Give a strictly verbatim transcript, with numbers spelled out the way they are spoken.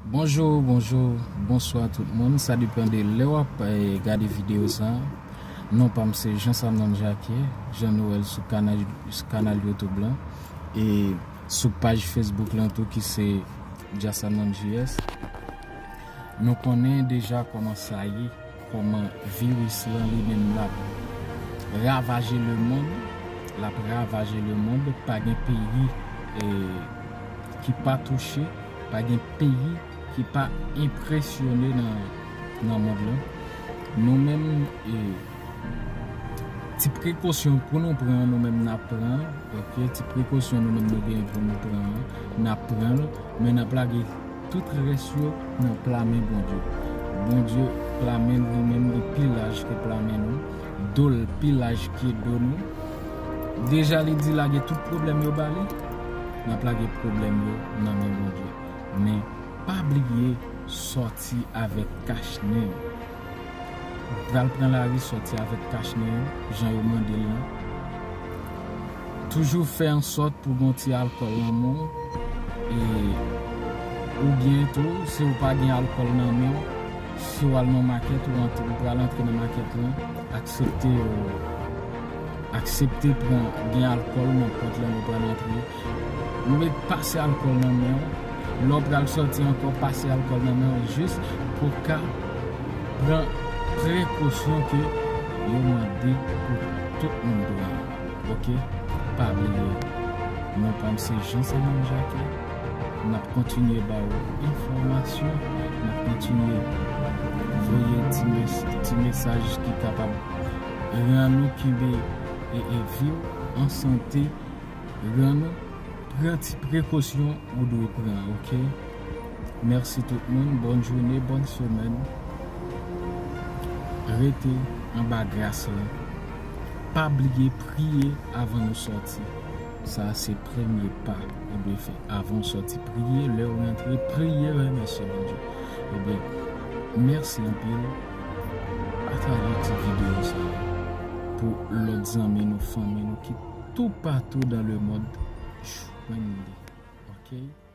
Bonjou, bonjou, bonswa tout moun. Sa depann de lè w ap eh, gade videyo sa. Non pa m se Jean Samnon Jacquet, Jean Noël sou kanal, sou kanal YouTube lan. E sou paj Facebook lan tou ki se Jasamnon J S. Nou konnen deja kòman sa ye, kòman viris lan li menm l ap ravaje lemonn, l ap ravaje lemonn, pa gen peyi eh, ki pa touche, pa gen peyi ki pa enpresyone nan, nan mond lan. Nou menm, eh, ti prekosyon pou nou pran, nou menm n ap pran, ok? Ti prekosyon nou menm nou gen pou nou pran, n ap pran l, men n ap lage tout rès yo nan pla men Bondye. Bondye, pla men li menm li pi laj ke pla men nou, do l pi laj ke do nou. Deja li di lage tout pwoblèm yo ba li, n ap lage pwoblèm yo nan men Bondye. Men pa bliye sòti avèk kach nen. Ou pral pran lari sòti avèk kach nen, jan yo mande l lan. Toujou fè an sòt pou gon ti alkòl nan men w, e oubyen tou, si w pa gen alkòl nan men w, si w al nan makèt, ou, antre, ou pral antre nan makèt lan, aksepte, aksepte pran, gen alkòl nan pòt lan ou pral antre. Ou mèt pase alkòl nan men w. Lè w pral sòti ankò, pase alkòl nan men w jis pou w ka pran prekosyon ke yo mande pou tout moun pran. Ok? Pa bliye, non pa m se Jean Samuel Jacquet. N ap kontinye ba w enfòmasyon, n ap kontinye voye ti mes- ti mesaj ki kapab rann nou kenbe e, e viv an sante, rann nou pran ti prekosyon ou dwe pran, ok? Mèsi tout moun, bòn jounen, bòn semèn. Rete anba gras lan. Pa bliye priye avan nou sòti. Sa se premye pa ou dwe fè. Avan w sòti, priye. Lè w rantre, priye, remèsye Bondye. Ebyen, mèsi anpil. Pataje ti videyo sa pou lòt zanmi nou, fanmi nou ki toupatou dan lemonn jwenn li. Ok?